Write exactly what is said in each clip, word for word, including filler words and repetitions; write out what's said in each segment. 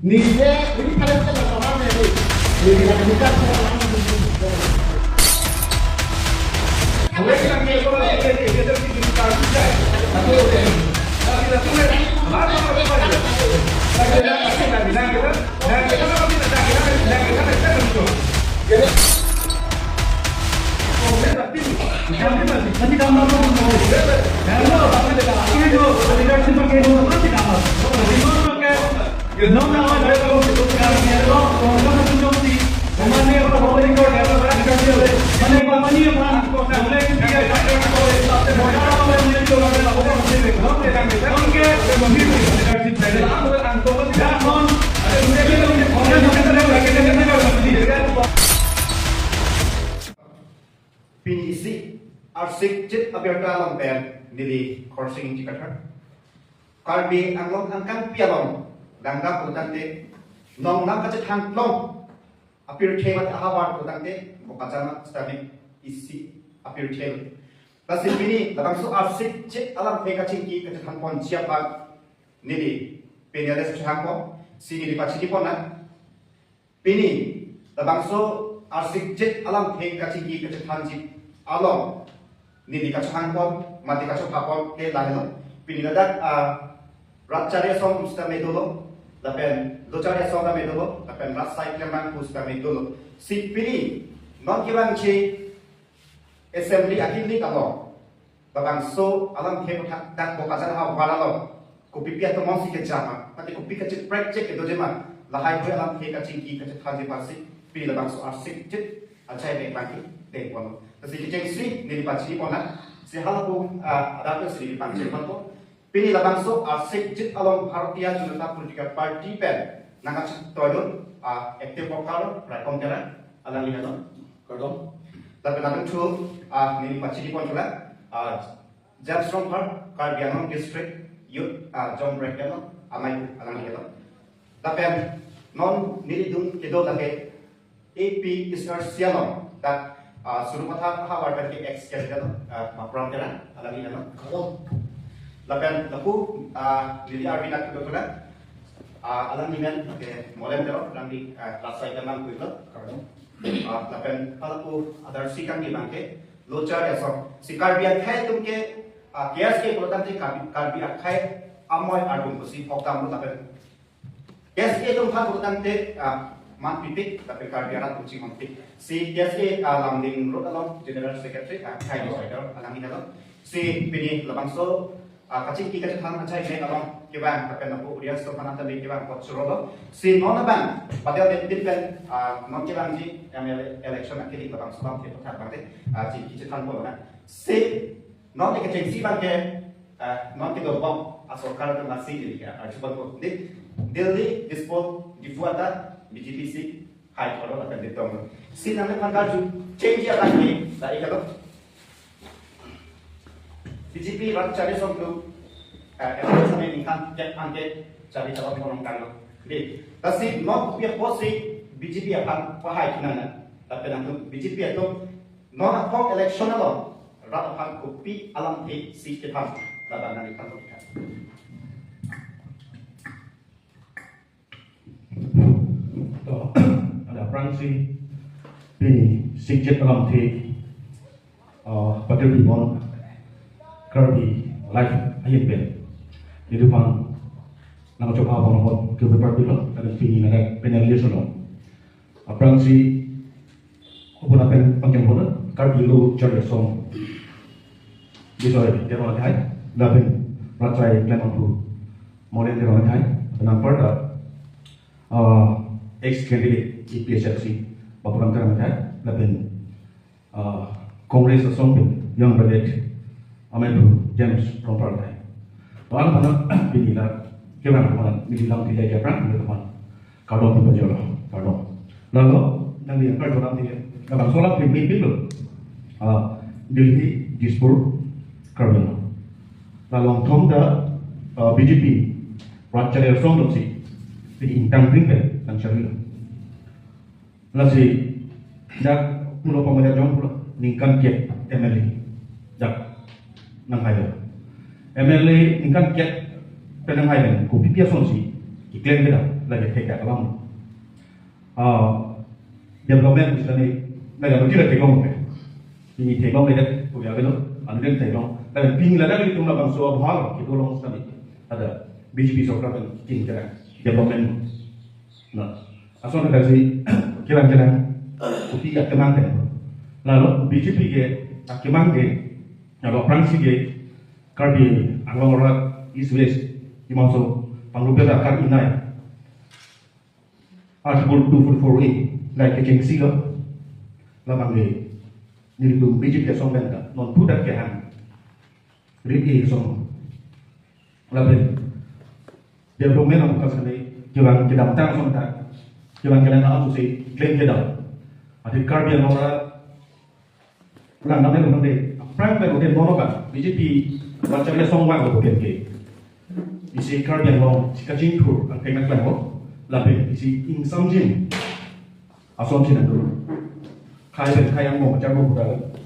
Nihile, ini kalian kan nggak paham ya, nih. Ini kita buka semua orang. Pini isi arsik chit abirta along pen neli Khorsing Ingti Kathar. Karbi Anglong angkangpi along dangka pulotangte nongnam kachethang plong apirthe mate ahavar pulotangte Bokajan sitame isi apirthe. Lasi pini labangso arsik chit alamthe kachingki kachethang pon chiap bak neli panelist chehang pon, si neli pachini pon na. Pini labangso arsik chit alamthe kachingki kachethang chit along neli kachehang pon mate kachepha pon ke lahelo. Pini ladak, ah, Ratchari Asong sitame dolo, lapen Lochari Asong tame dolo, lapen Ratsai Klemanghu sitame dolo. Si pini non kevangji assembly akilik along labangso alamthe puthak dak Bokajan ahavar along kopipi atomon si kejama, mate kopi kacheprek chek kedo jema, lahai hui alamthe kachingki kachethangji aphansi pini labangso arsik chit achai mek bangke deng pon. Lasi kechengsi neli pachini pon na, si halapu, ah, adap si neli pachini pon. Pini labangso arsik chit along Bharatiya Janata Political Party pen nangkachetoidun, ah, active worker Raikom Terang, alangli henlo, kardom. Lapen adung thu, ah, neli pachini pon chula, ah, James Rongphar, Karbi Anglong District Youth, ah, Zone President henlo, amei, alangli henlo. Lapen non neli dun kedo lake A P East Asia along dak, ah, Sarupathar ahavar pen ke ex candidate, ah, Bapuram Terang, alangli henlo. Kardom. Lapen lapu, ah, neli arvi nak kedo tuna, ah, alangli men ke Molen Terang, alangli, ah, Ratsai Klemanghu henlo. Kardom. Ah, lapen halapu adar si kangdi bangke Lochari Asong. Si Karbi akhei atum ke, ah, K S A pulotangte Karbi, Karbi akhei amoi ardum pusi hokdam lo lapen K S A atum aphan pulotangte, ah, man pipik, lapen Karbi arat atum chinghon pik. Si K S A, ah, Lumding Road along General Secretary, ah, Khai Secretary, alangli henlo. Si pini labangso, ah, kachingki kachethang achai mek along kevang, lapen lapu audience atum aphan tame kevang apot choro lo. Si non abang, Patel Dipdip pen, ah, non kevangji M L A election akilik labangso alamthe puthak bangke, ah, chingki chethang pon na. Si non kechengsi bangke, ah, non kedobom asorkar atum lasi neli ke arju pon ko. Di Delhi, Dispur, Diphu ata B J P si hai thorlo lapen ditong. Si nangliphan karju chengji abangke, dari kalo B J P Ratchari Asong tu, ah, election ningkan kep angke chari calon korong tanglo. Di, lasi non kopi apotsi B J P aphan pahai kinana. Lapen nangtum B J P atum non aphong election along rat aphan kopi alamthe si kephan, labang nangliphan kopi kan. To, ada aphrangsi pini sikchit alamthe, ah, patir pimon Karbi Live ahin pen neli aphan nangchopha pon pon ke bepar pilo, lapen pini nangke panelist lo. Aphrangsi kopuna pen pangjang pon, Karbi Lochari Asong Bijoy Teron akhai, lapen Ratsai Klemanghu Molen Teron akhai, lapen anparta, ah, ex candidate A P H L C Bapuram Terang akhai, lapen, ah, Congress Assam pen young brigade amei James Rongphar akhai. Wan mana pini la kevang mana neli lamthe le kevang mana teman. Kardom pajor, kardom. Lalu nangli kardom lamthe, labangso alamthe mepik lo. Ah, Delhi, Dispur, Karbi Anglong. Lalu angthong ta, ah, B J P Ratchari Asong atumsi pini ingtang ring pen nangcharlilo. Lasi dak pulo pamaya jong pulo ningkan kep M L A dak nanghailo. M L A ningkan kep pen nanghai pen kopipi asonsi Keklem kedam lake thekdak alam. Ah, development misalnya lake mungkin lake theklong ke. Ini theklong ke, oke, apa lo? Anu den theklong. Dan pini ladak ilitum labangso abhal kedolong sitame ada B J P sorkar kan king kedam development. Nah, ason kasi kelang-kelang kopi akemang ke. Lalu B J P ke akemang ke, lalu aphrangsi ke Karbi Anglong arat East West, imangso panglupe akar inai. Article two forty-four A, like kechengsi lo, labang ke, nelitum B J P asong pen ta, non pudak kehang. Rit e song. Lapen, development of kasane, kevang kedamtang song ta, kevang kelang alam si, claim kedam. Adi Karbi Anglong arat, Lang kami kami de, aphrang pen hotel mono kan, B J P bacharli asong vang hotel ke. Isi Karbi Anglong, si kachingthur, angkeng nak lang ho, lapen isi ingsamjin. Asomjin ando. Khai pen khai angmo, bachar mo budal.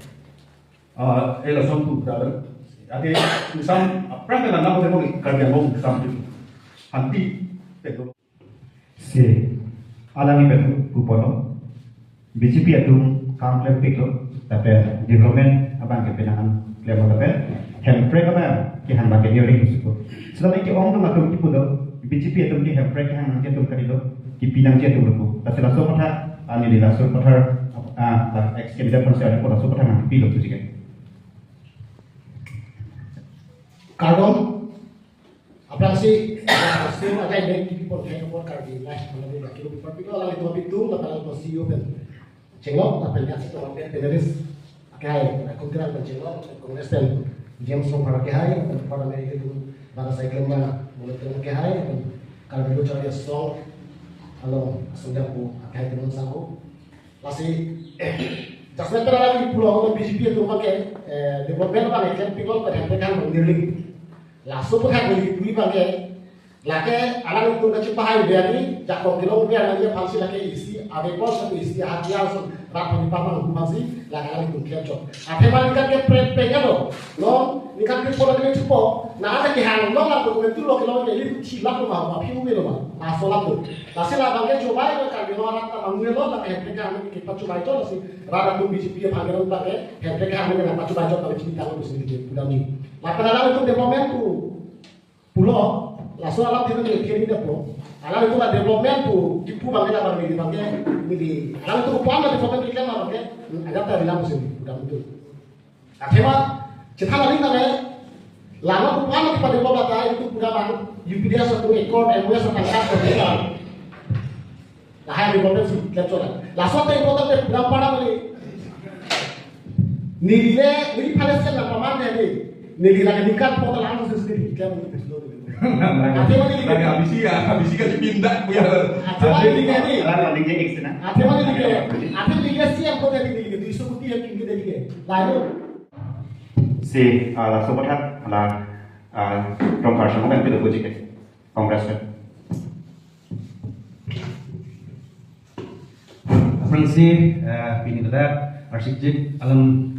Ah, el asom tu budal. Ate ingsam, aphrang pen lang hotel mono, Karbi Anglong ingsamjin. Hanti, pen. Si, alangli pen puponlo. B J P atum kam klempiklo, lapen development abang ke penang klemlo lapen Hemprek abang kehang abang ke nearing suko. Selain ke ongdung atum kipu do, B J P atum ke Hemprek kehang nangji atum kali do, kipi nangji atum lo. Laso laso kotha, ani di laso kotha, ah, la ex candidate pon si ada laso kotha nangpilo tu jike. Kardom, aphrangsi, ya, sing ada yang di people kayak apa Karbi lah, kalau dia kilo people people lagi tua pintu, lah kalau tua C E O pen. Cengok, lah pen ya satu orang pen peneris. Akhai, nah, kuntiran pen cengok, Congress pen James Song para akhai, pen para Amerika itu, para saya kelima, mulai pen akhai, pen kalau dulu cari song, kalau song jago, akhai teman sanggup. Lasi, eh, jasmet pen alangli pulo, B J P atum abang ke, eh, development abang ke klempiklo pen Hemprek kehang abang nearing. Laso aphuthak neli kipu abang ke, lake alanglitum kachipahai biani, jakong kelong biani aphansi lake isi, ave pon satu isi, hati langsung, rat pon ipamang aphansi, lake alanglitum klemchot. Athema ningkan ke pre-, prengelo, non, ningkan ke pura ke chupo, na ada kehang, non lang ko tulo kelong ke, ili thilap lo ma, aphi umi lo ma, laso lap lo. Lasi labang ke chubai lo, Karbi lo arat ta mamui lo, lake Hemprek kehang ke pachubaichot, lasi rat atum B J P aphan ke non abang ke, Hemprek kehang ke pachubaichot, lake chini tang lo, sini ke, pudam ni. Lapen alanglitum development pu, pulo, laso alam tidak ni kiri ni po. Alanglitum development pu, kipu abang ke abang ni abang ke, ni di. Alanglitum pu an development kita abang ke, ada ta bilang sini, pudam itu. Athema, chethan aling tame, lama pu an kita develop ata, itu pudam abang, U P D S atau accord, M O S atau apa, kita. Lahai development si klem chot. Laso ate important te pudam pada mali. Neli le, neli pale sian na paman de ni. Neli lagi ningkan portal anu sendiri klem. Ate mali ni. Lagi habisi ya, habisi kan dipindah punya. Ate mali ni ni. Lagi lagi X na. Ate mali ni. Ate mali ni sian portal ni ni. Di sukuti yang tinggi dari ni. Lalu. Si, ah, laso aphuthak, la, ah, Rongkhar Sangho pen pilo puji ke. Congress pen. Aphrangsi, eh, pini ladak arsikjik alam,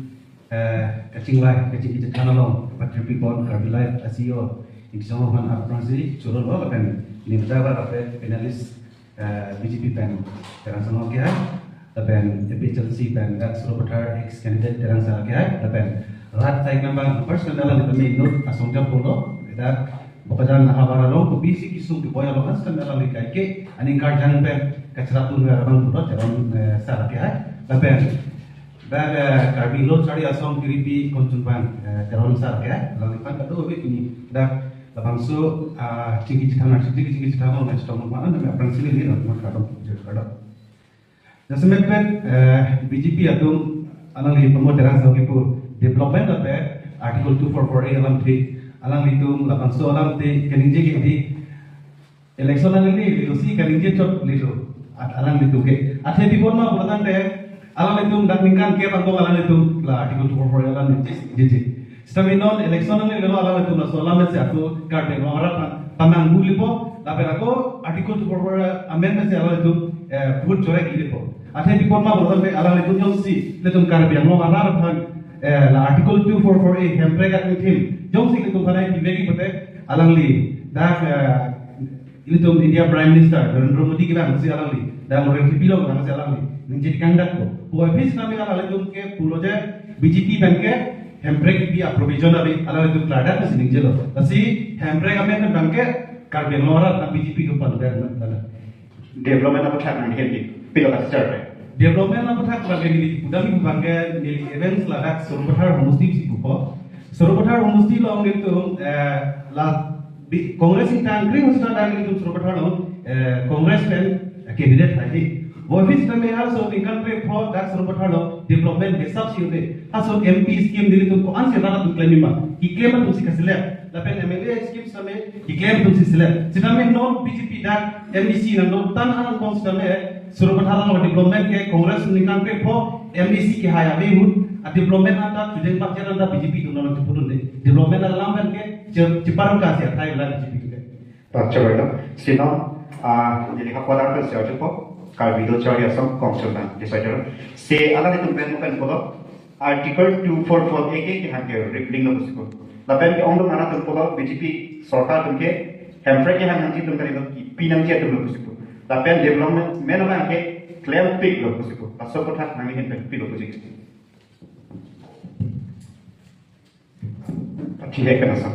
eh, kachinglai, kachingki chethan along, patripi kon, Karbi Live, C E O, Ingsong aphan aphrangsi, choro lo, lapen pini ladak lapen panelist, eh, B J P pen Terang Sangho akhai, lapen A P H L C pen dak Sarupathar ex candidate Terang Sir akhai, lapen rat sai kambang first pen alanglitum inut asong jam pulo, dak Bokajan Nahabara along kopisi kisung keboi along kan pen alangli kaike, aning karjang pen kachira tun abang pulo Terang, eh, Sir akhai, lapen dak, eh, Karbi Lo Chari Asong kiripi konchunbang, eh, Terang Sir akhai, alangliphan kadokave pini dak labangso, ah, chingki chethan, chingki, chingki chethan, oh, na chetong ma, na aphrangsi neli, na ma kadokave, kadokave. Jasemet pen, eh, B J P atum alangli pamot Terang Sangho kipu development lapen Article two four four A alamthe, alanglitum labangso alamthe kaningje ke di election alangli lilo si kaningje chot lilo. At alanglitum ke. Athe bibon ma pulo tangte, alanglitum dak ningkan ke bang bong alanglitum la Article two four four A alam ningje si, je, je. Sitame non election nang lelo alanglitum laso alam si ako Karbi Anglong arat pan, panang bu lipo, lapen ako Article two four four amendment si alanglitum, eh, vote chorek lipo. Athe bibon ma pulo tangte alanglitum jongsi, ilitum Karbi Anglong arat pan, eh, la Article two four four A Hemprek Act ni thim, jongsi ilitum panai pivegi pute, alangli, dak, eh, Ilitum India Prime Minister Narendra Modi kevangsi alangli, dak rengki pilong vangsi alangli ningje kangdakpo. Puvoiphit sitame alanglitum ke pulo je B J P abang ke Hemprek kipi a-provision ave, alanglitum klardak si ningjelo. Lasi Hemprek amen abang ke Karbi Anglong arat na B J P atum padu ber na. Development aputhak nangkehang pilo kacharli. Development aputhak lake neli pudam abang ke neli events ladak Sarupathar homosti si pupo. Sarupathar homosti along nelitum, eh, la bi-, Congress ingtang kring homosti ladak nelitum Sarupathar along, eh, Congress pen, eh, candidate hai. Puvoiphit sitame halaso ningkan krepho dak Sarupathar along development hisap si ave. Halaso M P scheme nelitum ko-ansi rat atum klem ma. Keklem atumsi kaselect. Lapen M L A scheme sitame keklem atumsi select. Sitame non B J P dak M D C nangdotang angbong sitame Sarupathar along development ke Congress ningkan krepho M D C kehai ave ahut a-development anta chujeng pakjer anta B J P atum nangchepudunde. Development alam abang ke che-, cheparka si athai la B J P ke. Pak Choroi, sino, ah, neli ha kwadar pen si arjupo, Karbi Lo Charli Asong Kongchon Bang, decider. Si alanglitum pen pen pulo, Article two four four A ke kehang ke repealing lo pusi pu. Lapen ke ongdung arat atum pulo, B J P sorkar atum ke Hemprek kehang nangji atum kali lo, pi nangji atum lo pusi pu. Lapen development abang ke klempiklo pusi pu. Laso aputhak nangli ahin pen pilo pusi. Thihek pen asam.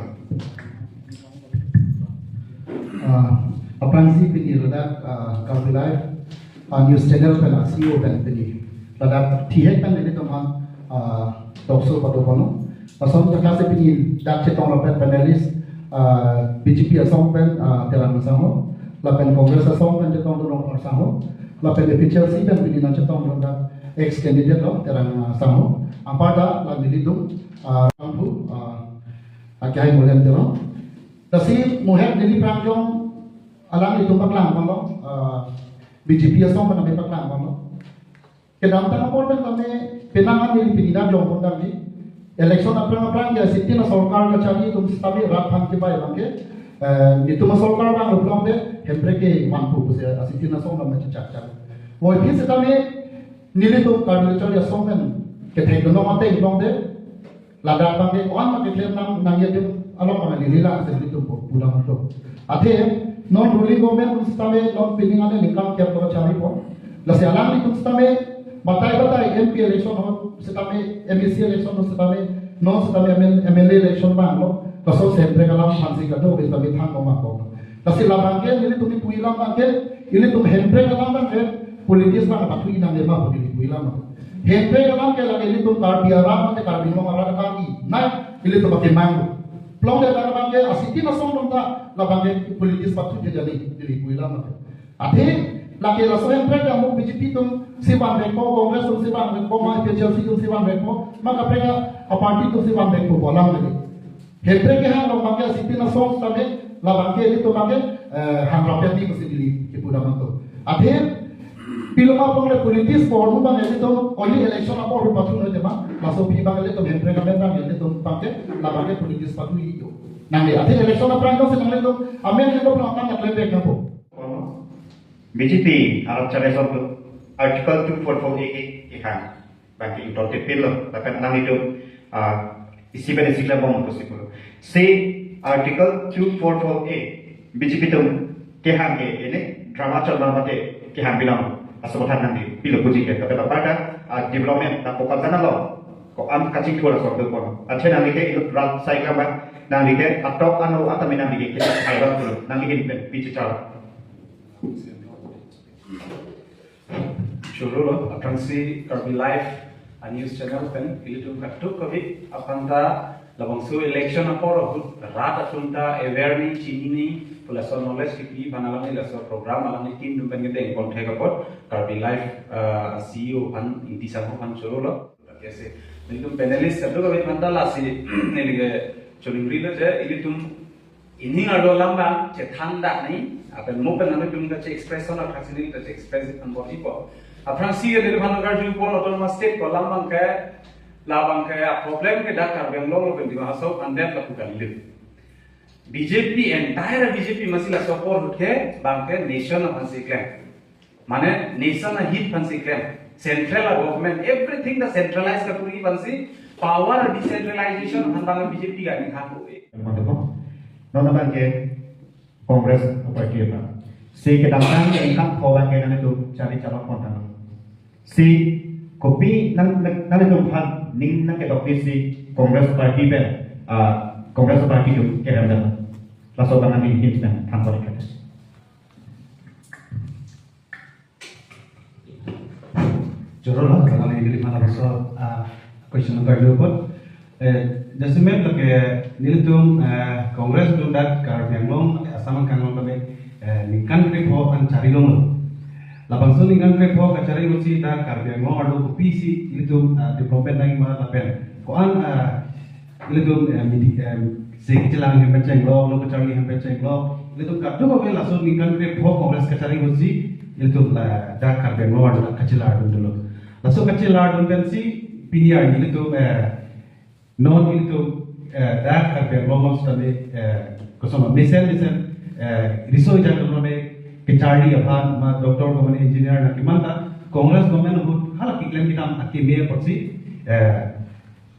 Ah, aphrangsi pini ladak, ah, Karbi Live, ah, news channel pen, ah, C E O pen pini ladak thihek pen nelitum aphan, ah, talk show pado ponlo. Lason ta klasi pini dak chetong lapen panelist, ah, B J P asong pen, ah, Terang Sangho, lapen Congress asong pen chetongdun Rongphar Sangho, lapen A P H L C pen pini nangchetongdun dak ex candidate lo Terang, ah, Sangho. Anparta la nelitum, ah, Rangphu, ah, Akehai Molen Teron. Lasi muhek neli prangjong alanglitum paklang ponlo, ah, B J P asong pen nangpaklang ponlo. Kedamtang apor pen tame penang an neli pini dak jongpon damji. Election aphrang aphrang ke asitin asorkar kacharli atum sitame rat aphan kebai abang ke, eh, itum asorkar abang lo pulote Hemprek kevangpo pusi asitin asong tame chechakchak. Puvoiphit sitame nelitum Karbi Lo Charli Asong pen kethekdun ateng pulote ladak abang ke on ma keklem nang nangji atum along abang neli la si nelitum pu-, pudam atum. Athe non ruling government atum sitame non pining ane ningkan kep lo charlipon. Lasi alanglitum sitame batai batai M P election ahut sitame, M A C election ahut sitame, non sitame M L, M L A election abang lo. Laso Hemprek alam aphansi kado bis sitame than lo ma ko. Lasi labang ke nelitum kipu alam abang ke, ilitum Hemprek alam abang ke politics abang pathu-i nangne ma pu neli kipu alam abang. Hemprek alam ke lake ilitum Karbi arat mate Karbi Anglong arat akangnei, ilitum abang ke manglo. Pulote dak abang ke asitin asong atum ta labang ke politics pathu-i jani neli kipu alam abang. Athe lake laso Hemprek ke amo B J P atumsi vanvekpo, Congress atumsi vanvekpo, ma A P H L C atumsi vanvekpo, ma kaprek a-party atumsi vanvekpo pu alam lake. Hemprek kehang along abang ke asitin asong sitame labang ke ilitum abang ke, eh, hang rapet ni pusi neli kipu dam atum. Athe pilo ma pulote politics ahormu abang ilitum only election apor ahut pathu noi tema, laso aphi abang ilitum Hemprek amen abang ilitum abang ke labang ke politics pathu-i yo. Nangne athe election aphrang jongsi nanglitum amen ilitum aphrang abang klem bek nangpo. B J P arat chale sor Article two four four A ke kehang abang ke ington tepil lo, lapen nanglitum, ah, isi pen isi klem bom pusi pulo. Si Article two four four A B J P atum kehang ke ini drama chot abang mate kehang bilang asal kothan nangji pilo puji ke, tapi apa ada, ah, development ta pokal sana lo, ko-an kachingthur asor do pon. Athe nangli ke ilut rat sai kama, nangli ke atok ano atame nangli ke kita kairan pulo, nangli ke pen pichichar. Choro lo, aphrangsi Karbi Live a-news channel pen ilitum kadokave aphan ta labangso election apor ahut rat atum ta aware ni, chini ni, pu laso knowledge kipi aphan alangli laso program alangli team atum pen kedeng pon thek apot Karbi Live, ah, C E O aphan, Ingti Sangho aphan choro lo. Oke, si. Ilitum panelist kadokave aphan ta lasi neli ke choningrilo je ilitum ining arlo alam abang chethan dak ni, lapen mo pen nangtum kache-expression athak si neli kache-express an bor ipo. Aphrangsi neli aphan karju pon autonomous state ko alam abang ke, labang ke a-problem ke dak Karbi Anglong lapen Dima Hasao aphan det lapu kali. B J P, entire B J P masi laso apor ahut ke abang ke nation aphansi klem. Mane nation ahit aphansi klem. Central government, everything ta centralized kapuri aphansi, power decentralization aphan abang B J P kani hang ko e. Mane ko, non abang ke Congress party aphan. Si kedamtang ningkan pho abang ke nanglitum charli chalok pon tanglo. Si kopi nang, nang, nanglitum aphan ning nangkedok di si Congress party pen, ah, Congress party atum kerem dam. Laso abang nangli hints pen than pon ikha. Joro lo, kalau ini lima ratus, ah, question number dua pun. Eh, jasemet lake nelitum, eh, Congress atum dak Karbi Anglong, eh, Assam angkang along kami, eh, ningkan krepho an charli longlo. Labangso ningkan krepho kacharli pusi dak Karbi Anglong arlo kopisi nelitum, eh, development nangji ma lapen ko-an, eh, nelitum, eh, midi, eh, si kachelang hem pen chenglok, lo kacharli hem pen chenglok. Nelitum kadokave laso ningkan krepho Congress kacharli pusi nelitum la dak Karbi Anglong arlo kachelar dun dolo. Laso kachelar dun pensi pini arni nelitum, eh, non nelitum, eh, dak Karbi Anglong along sitame, eh, kosonma mesen mesen, eh, riso ejang dun lo ne kacharli aphan ma doctor komane engineer na kemanta Congress government ahut hala keklem kedam akeme apotsi, eh,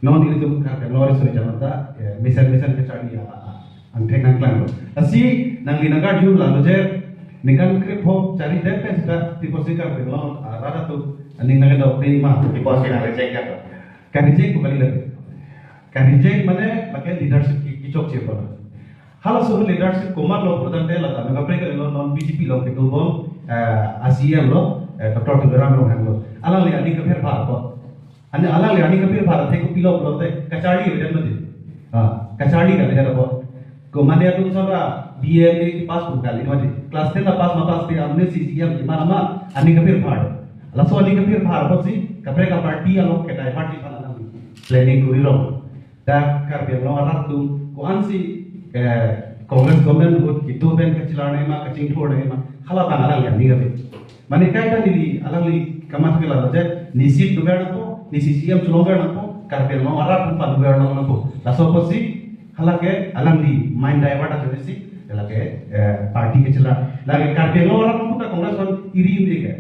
non nelitum Karbi Anglong riso ejang anta, eh, mesen mesen kacharli a, a, angthek nangklanglo. Lasi nangli nangkarju lalo je ningkan krepho charli det pen sita Tiprosi Karbi Anglong, ah, rat atum aning nangkedok de ma. Tiprosi nang reject ya to. Ka-reject ko kali lagi. Ka-reject mane lake leadership ke, kechokche pon. Halaso leadership komatlo pura tangte lata nang kaprek lo non B J P along ketubom, eh, a C M lo, eh, Doctor Tuliram Ronghang lo. Alangli aning kapher pha apot. Ani alangli aning kapher pha athe kopilo pulote kacharli avedet mati. Ah, kacharli avedet apot. Komane atum sora B A, M A pass pu kali mati. Class ten ta pass ma pass pi amne C C M di mana ma aning kapher pha. Laso aning kapher pha apotsi kaprek aparty along kedai party aphan alang planning kuri rong. Dak Karbi Anglong arat atum ko-ansi, eh, Congress government ahut kedo pen kachelar nangji ma kachingthur nangji ma hala abang alangli aning ave. Mane kaita neli alangli kamatha ke lalo je nisi dover nangpo, nisi C M chelongver nangpo, Karbi Anglong arat atum phan dover nang nangpo. Laso apotsi halake alangli mind divert atum si halake, eh, party kachelar. Lake Karbi Anglong arat atum ta Congress aphan iri iri ke.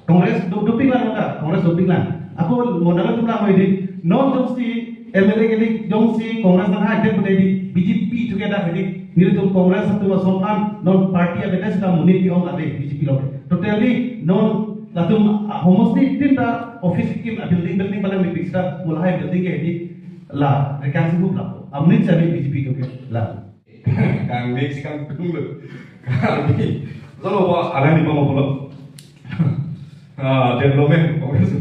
Congress do, dopiklang ta, Congress dopiklang. Ako mondal atum lang hoi di, non jongsi M L A ke di, jongsi Congress nang hai det pute di, B J P together hai di, nelitum Congress atum ason an, non party avedet sita monit pi-ong ave B J P along. Totally, non latum, ah, homosti tin ta office kim a building building palang mepik sita, mulai building ke di, la, rekan sibuk la, amonit sami B J P together la. Kang next kang tung lo. Kang ni. Solo wa alangli pamo pulo. Ah, development, Congress.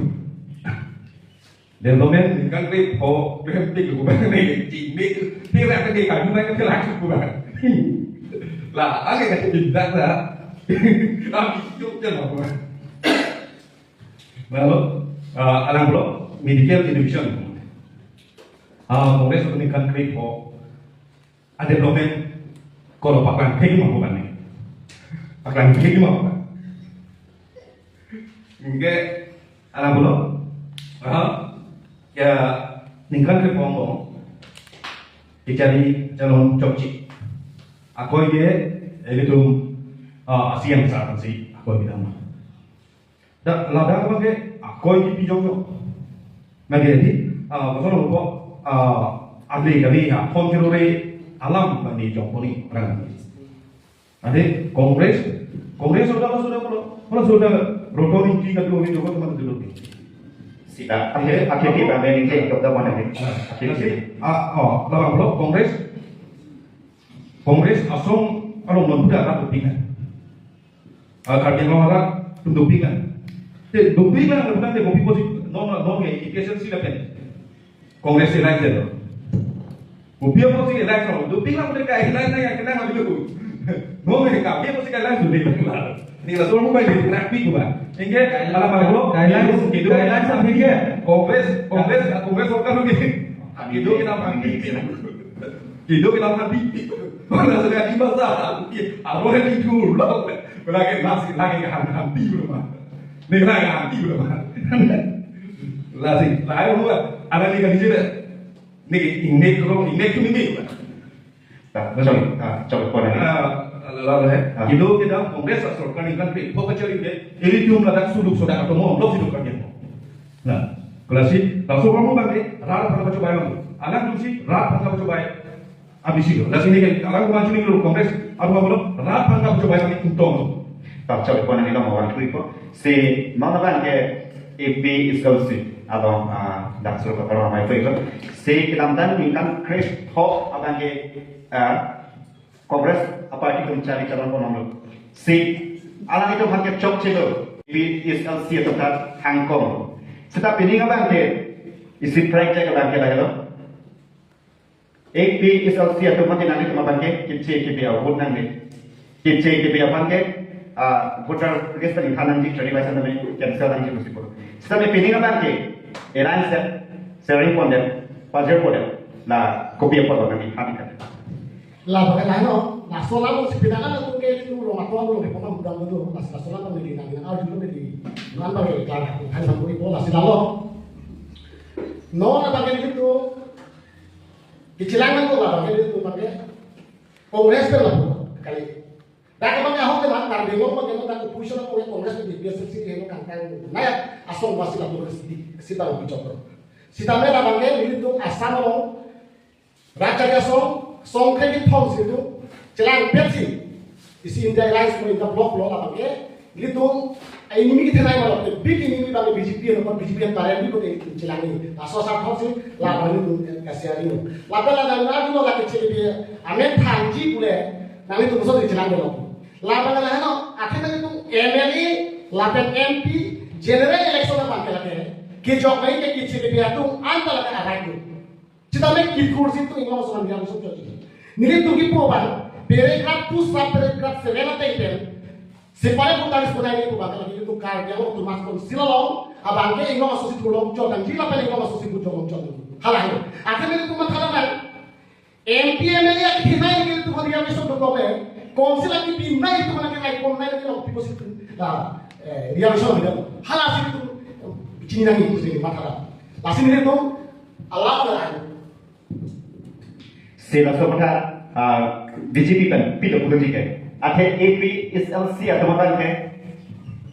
Development, ningkan krepho, krepik ko ba ne, ti ne, ti ra ke ka, ni ba ke la ko ba. La, ake ka ti dak la. Kami yuk je lo ba. Lalu, ah, alang pulo, medical education. Ah, Congress ningkan krepho. A development ko lo paklang thek ma ko ba ne. Paklang thek ma ko ba. Anke alang pulo. Aha. Ya, ningkan krepho angbong kacharli chalong chokche. Akoi ke ilitum, ah, a C M sir aphansi akoi kedam. Dak ladak abang ke akoi kipi jongjo. Lake di, ah, koson lo po, ah, ale kali ya, kon kiro re alam bani jongponi orang. Ade Congress, Congress sudah, sudah, sudah, sudah rotor inti kadu ini jongpon teman dulu. Sita, akhir, akhir kita main ini jok mana ni? Akhir. Ah, oh, labang pulo, Congress, Congress asong along non budak ratu pingan. Ah, Karbi Anglong arat atum dopiklang. Te dopiklang, dopiklang te kopi pusi non, non ke A P H L C lapen Congress alliance lo. Kopi pusi alliance lo. Dopiklang te ka alliance na ya kena ngambil ko. Non ke ka, kopi pusi ka alliance lo. Ni la solo bai ni nak pi ko ba. Anke alang pulo, ka alliance, kedo, ka alliance sampai ke. Congress, Congress, Congress sorkar lo ke. Kedo kita mandi. Kedo kita mandi. Mana sudah di masa. Aro yang itu lo. Lake nasi, lake ke han, han ti belum mah. Ni lake han ti belum mah. Lasi, lake lu ada ni kan sini. Ni, ni kalau, ni tu ni. Nah, sorry. Ah, coba kau ni. Ah, lalu, eh. Ah. Kedo kita Congress sorkar ni kan pe, fokus cari ke. Ilitum ladak suluk sodak atau mau, lo suluk kan dia. Nah, kalau si, langsung kamu bangke, rat pada coba yang. Alang tu si, rat pada coba. Abisi lo. Lasi neli ke alam ko manchuni lo Congress atum abang lo rat aphan kachobai kami untung lo. Tap chale pon neli lo mawang thui ko. Si non abang ke A P H L C along, ah, dak sur ko ramai thui ko. Si kedamtang ningkan kretho abang ke, ah, Congress a-party atum chari chalon pon lo. Si alanglitum aphan ke chokche lo. A P H L C atum ta hangkong. Seta pining abang ke isi project abang ke lagi lo. A P H L C atum mati nangli atum abang ke, kipche kipi a-vote nangli. Kipche kipi abang ke, ah, voter list ta ingthan nangji, trading license tame cancel nangji pusi pulo. Sitame pining abang ke, eran set, sharing pon det, pajer pon det, la kopi apot lo nangli, hadi kan. La bagai lain no, laso alam si pinaka na tung ke itu lo matwa lo ke pama budam lo, laso alam nangli nangli, arju lo nangli, nan abang ke klar, kan sampai po, lasi lalo. No, na abang ke itu, Kechelanglo abang ke itu abang ke Congress pen lapu kali. Dak abang ke ahok ke mat Karbi Anglong abang ke dak opposition abang ke Congress pen A P H L C ke lo kangkang. Naya asong wasi lapu ke sidi sita lapu chokro. Sitame abang ke nelitum Assam along rat achari asong song kre kethom si tu chelang pet si. Isi India Alliance mo India Bloc lo abang ke, nelitum, eh, enemy kethenei malok te, big enemy abang ke B J P lo, B J P an paren bi kote chelang ni. Laso asar thok si, la abang nelitum, eh, kasiar ni. Lapen la nang nang lo la kechele bi, amen thangji pule, nanglitum so chelang lo. La abang la no, akhir nanglitum M L A, lapen M P, general election abang ke lake, kejok nai ke kechele bi atum, anta lake arai tu. Sitame kikur si tu inglong aso aphan reservation chokche. Nelitum kipu abang, paragraph two sub paragraph seven ateng pen. Separate voter list bonai nelitum abang, nelitum Karbi Anglong Autonomous Council along, abang ke inglong aso si thurlong chot nangji lapen inglong aso si thurlong chot nangji. Hala hai. Akhir nelitum matha abang, M P M L A akithe nai nelitum reservation dokok le, council akithe nai nelitum nang ke nai pon nai nelitum pipo si tu. Ah, eh, reservation nelitum. Hala si tu, chini nangji tu si matha. Lasi nelitum, alam dah. Si laso aphan, ah, B J P pen pilo pulo ji ke. Athe A P H L C atum abang ke.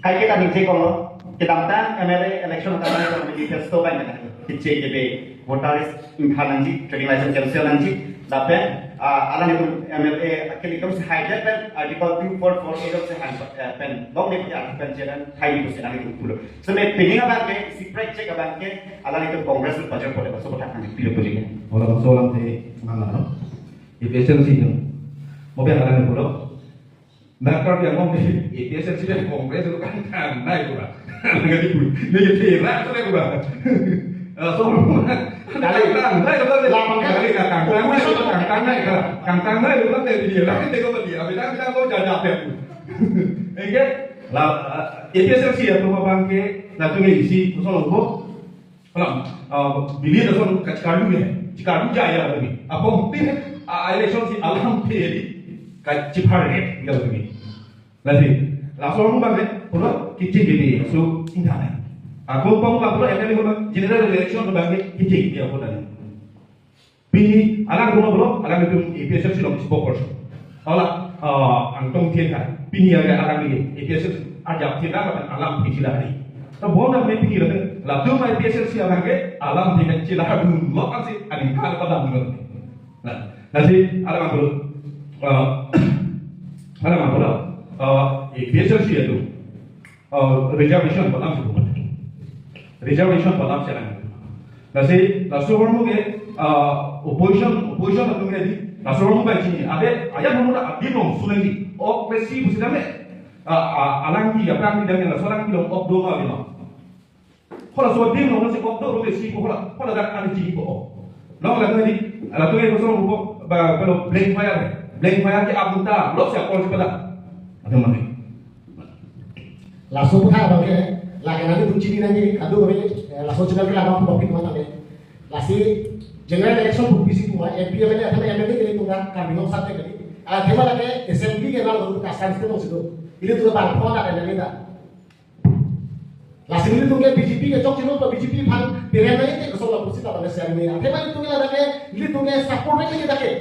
Kaike ta ningje kolo. Kedamtang M L A election ta manifesto abang ke. Kechele bi voter list ingthan nangji, trading license cancel nangji. Lapen, ah, alanglitum M L A akilitum si hijack pen Article two four four A si hang, eh, pen long ni pen chedan hai ni pusi alanglitum pulo. Sitame pining abang ke, si project abang ke, alanglitum Congress lo pajer pon det, laso aphan nangli pilo puji ke. Ola laso alam te mana no? A P H L C no. Mo be alang pulo. Dak Karbi Anglong ke, A P H L C dan Congress lo kangkang nai pura. Nangli pun. Neli tera so nai pura. Eh, so. Kali. Kangkang nai pura. Lapang kali kangkang nai, kangkang nai, kangkang nai pura te dia. Lagi te ko dia. Abang bilang ko jaja ya. Oke. La, eh, A P H L C atum abang ke, latum ke isi, kosonlo ko. Alam, ah, bili lason kachikarlu ya, chikarlu ja ya tumi. Apot pin, ah, election si alam phe di, kachiphar ret ya tumi. Lasi, laso alam abang ke, pulo kechele bi, so, ingthan nai. Ako pang abang pulo M L A abang, general election abang ke, kechele bi, ako tadi. Pini, alang kono pulo, alanglitum A P H L C along spokesperson. Ola, ah, Angtong Thienghai. Pini alang, alang ni A P H L C ajak thila kan alam phi thila hari. To bon na me pini lapen, latum A P H L C alang ke, alam phi kan thila hari dun lo kan si, ani kan padam lo. Nah, lasi alang pulo, ah, alang pulo, ah, A P H L C atum. Uh, reservation pu alam si bukan. Reservation pu alam si alang. Lasi, laso ahormu ke, uh, opposition, opposition atum ke di, laso ahormu bai chini. Abe, ayan ahormu ta adim along sunai di. Ok, lesi pusi dame. Uh, uh, alangli, aphrang di dame, laso alangli along ok do ma adim along. Hala so adim along si ok do, lesi ko hala, hala dak ani chini ko ok. Long la di, latum ke kosong ko, ba, ba lo blank fire, blank fire ke apunta, lo si akol si pada. Atum mati. Laso aphuthak abang ke, lake nangtum chini nangji, kado kami, eh, laso chini ke labang pu topik mata ke. Lasi, general election pu bisi pu, M P M L A, atau M L A ke itu kan, kami nong sate kali. Athema lake, assembly ke nang lalu kasan itu nong situ. Ini tuh bang, phone ada nangji ta. Lasi nelitum ke B J P ke chokche lo, B J P aphan, peren nangji ke kosong lapu si ta bang siang ni. Athema nelitum ke lake, nelitum ke support nangji ta ke.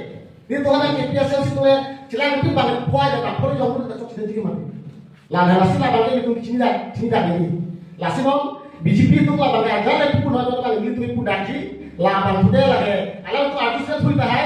Nelitum ke A P H L C atum ke, chelang itu bang, phone ada, phone jong itu chokche nangji ke mati. La, la, lasi labang ke nelitum chini dak, chini dak neli. Lasi bang, B J P atum labang ke ajar le pupun hoy labang nelitum pun dakji, labang tu de lake. Alam tu artis kan pun tahai.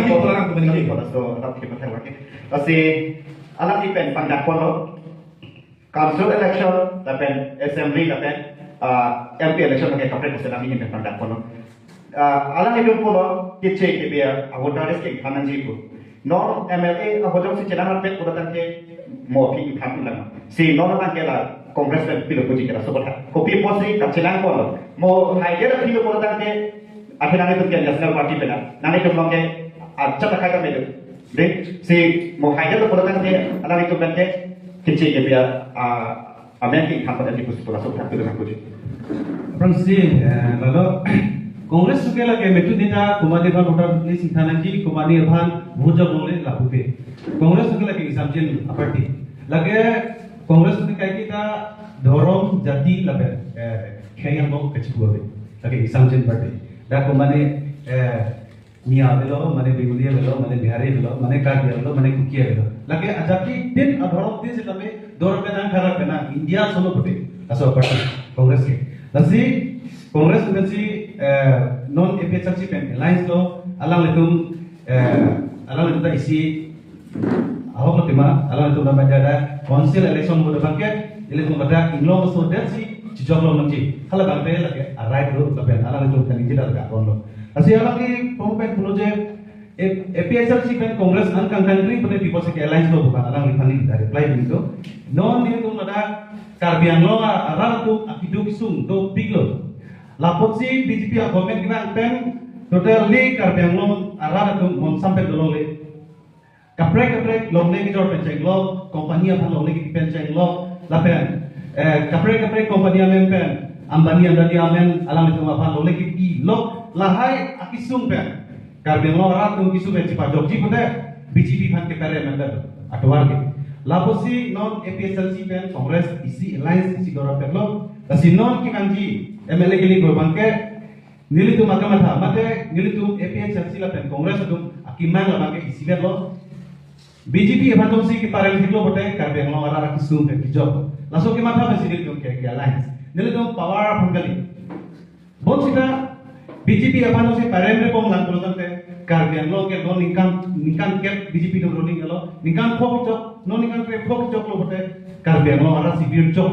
Alangli pola nang tumani. Alangli pola so, alangli pola nang. Lasi alangli pen pangdakponlo. Council election, lapen assembly, lapen, ah, M P election ke kaprek kaprek alangli pen pangdakponlo. Ah, alanglitum pulo, keche kebi a-voter list ke ingthan nangji pu. Non M L A ahojong si chenam rapet pulo tangte mo aphi ingthan un lang. Si non tangte la Congress pen pilo puji ke laso kotha. Kopi apotsi kachelangponlo. Mo haidet aphi lo pulo tangte, athe nanglitum ke National Party pen a. Nanglitum along ke achak akai ta medo. Dei, si mo haidet lo pulo tangte, alanglitum pen ke keche kebi a, ah, amen ke ingthan padet nangji pusi pu laso kotha pilo nangpuji. Aphrangsi, eh, lalo, Congress ke lake methu neta, komatne aphan voter list ingthan nangji, komatne aphan vote jok longle lapu pe. Congress ke lake example aparty. Lake Congress ni kaike ta dhorom, jati lapen, eh, khei angbong kachipu ave. Lake isang jen party. Dak ko mane, eh, Miya avelo, mane Bengali avelo, mane Bihari avelo, mane Karbi avelo, mane Kuki avelo. Lake ajati tin, adhorom tin sitame dor penang, khara penang, India solo pute. Laso party Congress ke. Lasi Congress pensi, eh, non A P H L C pen alliance lo, alanglitum, eh, alanglitum ta isi ahok lo tema, alanglitum nangpajada council election mo abangke, ilitum pada inglong so det si chijok lo nangji. Hala abangke lake a right lo, lapen alanglitum kali jida lake akon lo. Lasi alangli pong pen pulo je, A-, A P H L C pen Congress an kangkangri pune people si ke alliance lo bukan, alangliphan ta reply dun to. Non nelitum ladak Karbi Anglong arat atum akeduk kesung dopik lo. Lapotsi B J P a government kevang pen totally Karbi Anglong arat atum monsam pen dolongle. Kaprek kaprek longle kejor pen chenglok, company aphan longle kepi pen chenglok, lapen, eh, kaprek kaprek company amen pen, Ambani Adani amen, alanglitum aphan longle kepilok, lahai akesung pen Karbi Anglong arat atum kesung pen chepajokji pute B J P aphan kepere amen pen atovar ke. Lapotsi non A P H L C pen Congress isi alliance isi dor pen lo, lasi non kevangji M L A kali abangke, nelitum akamatha, mate nelitum A P H L C lapen Congress atum akemang abangke isivet lo. B J P aphan atum si keparem thik lo pute Karbi Anglong arat akesung pen kejok. Laso kematha pensi nelitum ke, ke alliance. Nelitum power aphan kali. Bonsita B J P aphan atum si parem rebom lang pulo tangte Karbi Anglong ke non ningkan, ningkan kep B J P atum ruling lo. Ningkan pho kejok, non ningkan kep pho kejok lo pute Karbi Anglong arat si birjok.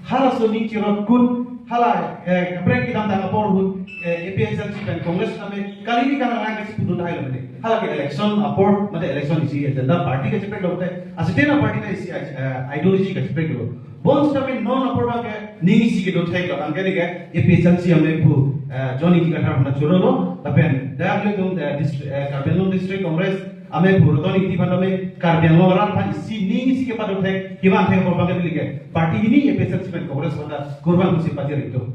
Halaso ning chirot kun, hala, eh, kaprek kedamtang apor ahut, eh, A P H L C pen Congress tame kali ni kana lang kachipudun hai lo mene. Hala ke election apor, mate election isi agenda party kachiprek lo te. Asitena party ta isi, eh, ideology kachiprek lo. Bonsitame non apor abangke ning isi kedo thek lo, abangke ni ke A P H L C amephu, eh, John Ingti Kathar aphan choro lo, lapen dak nelitum, eh, dist-, eh, Karbi Anglong District Congress amephu Roton Ingti aphan tame Karbi Anglong arat aphan isi ning isi kepado thek, kevang thek apor abangke neli ke party hini A P H L C pen Congress aphan ta kurvangsi pajir ito.